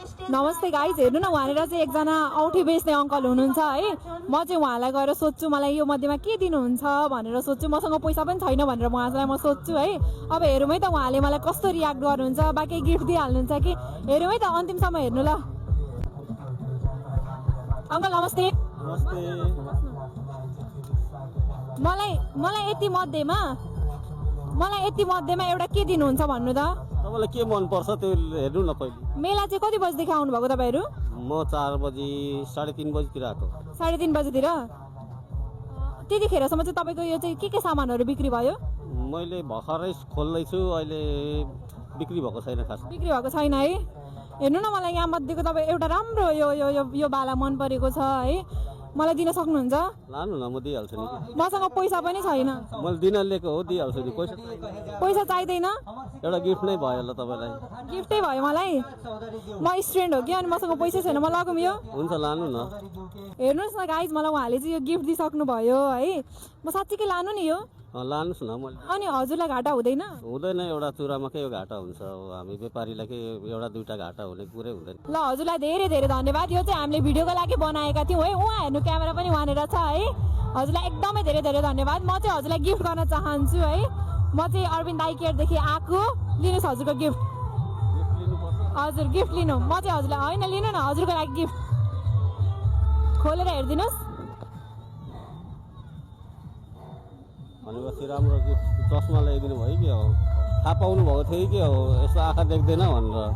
नमस्ते गाइज, हेर्नु न उहाँनिर चाहिँ एकजना औठी बेच्ने अङ्कल हुनुहुन्छ है। म चाहिँ उहाँलाई गएर सोध्छु मलाई यो मध्येमा के दिनुहुन्छ भनेर सोध्छु। मसँग पैसा पनि छैन भनेर उहाँलाई म सोध्छु है। अब हेरौँ है त उहाँले मलाई कस्तो रियाक्ट गर्नुहुन्छ, बाँकी गिफ्ट दिइहाल्नुहुन्छ कि, हेरौँ है त अन्तिमसम्म हेर्नु ल। अङ्कल नमस्ते। मलाई यति मध्येमा एउटा के दिनुहुन्छ भन्नु त। तपाईँलाई के मनपर्छ त्यो हेर्नु न पहिले। मेला चाहिँ कति बजीदेखि आउनु भएको तपाईँहरू? म 4 बजी 3:30 बजीतिर आएको। 3:30 बजीतिर? त्यतिखेरसम्म चाहिँ तपाईँको यो चाहिँ के सामानहरू बिक्री भयो? मैले भर्खरै खोल्दैछु, अहिले बिक्री भएको छैन खास। बिक्री भएको छैन है। हेर्नु न मलाई यहाँ मध्येको तपाईँ एउटा राम्रो यो बाला मन परेको छ है, मलाई दिन सक्नुहुन्छ? लानु न, म दिइहाल्छु नि। मसँग पैसा पनि छैन। मैले दिन लिएको हो, दिइहाल्छु नि। पैसा चाहिँदैन? एउटा गिफ्ट नै भयो होला तपाईँलाई। गिफ्टै भयो मलाई? म स्टुडेन्ट हो कि, अनि मसँग पैसा छैन, म लगौँ यो? हुन्छ लानु न। हेर्नुहोस् न गाइज, मलाई उहाँले चाहिँ यो गिफ्ट दिइसक्नु भयो है। म साँच्चीकै लानु नि यो? लानुहोस् न। मैले अनि हजुरलाई घाटा हुँदैन? हुँदैन, एउटा चुरामा के यो घाटा हुन्छ। हामी व्यापारीलाई के एउटा दुईटा घाटा हुने कुरै हुँदैन। ल हजुरलाई धेरै धेरै धन्यवाद। यो चाहिँ हामीले भिडियोको लागि बनाएका थियौँ है। उहाँ हेर्नु क्यामेरा पनि वहाँनिर छ है। हजुरलाई एकदमै धेरै धेरै धन्यवाद। म चाहिँ हजुरलाई गिफ्ट गर्न चाहन्छु है। म चाहिँ अरविन्द आई केयरदेखि आएको। लिनुहोस् हजुरको गिफ्ट। हजुर गिफ्ट लिनु। म चाहिँ हजुरलाई होइन, लिनु न हजुरको लागि गिफ्ट। खोलेर हेरिदिनुहोस्। भनेपछि राम्रो चस्मा ल्याइदिनु भयो कि हो? थाहा पाउनु भएको थियो कि हो यस्तो आँखा देख्दैन भनेर?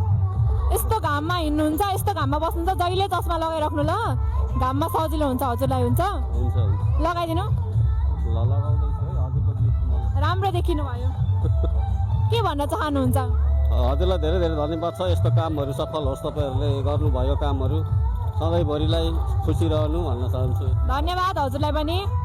यस्तो घाममा हिँड्नुहुन्छ, यस्तो घाममा बस्नुहुन्छ, जहिले चस्मा लगाइराख्नु ल। घाममा सजिलो हुन्छ हजुरलाई। हुन्छ हुन्छ लगाइदिनु। ल लगाउँदैछु है। हजुरको गिफ्ट राम्रो देखिनु भयो। के भन्न चाहनुहुन्छ? हजुरलाई धेरै धेरै धन्यवाद छ। यस्तो कामहरू सफल होस्, तपाईँहरूले गर्नुभयो कामहरू सधैँभरिलाई खुसी रहनु भन्न चाहन्छु। धन्यवाद हजुरलाई पनि।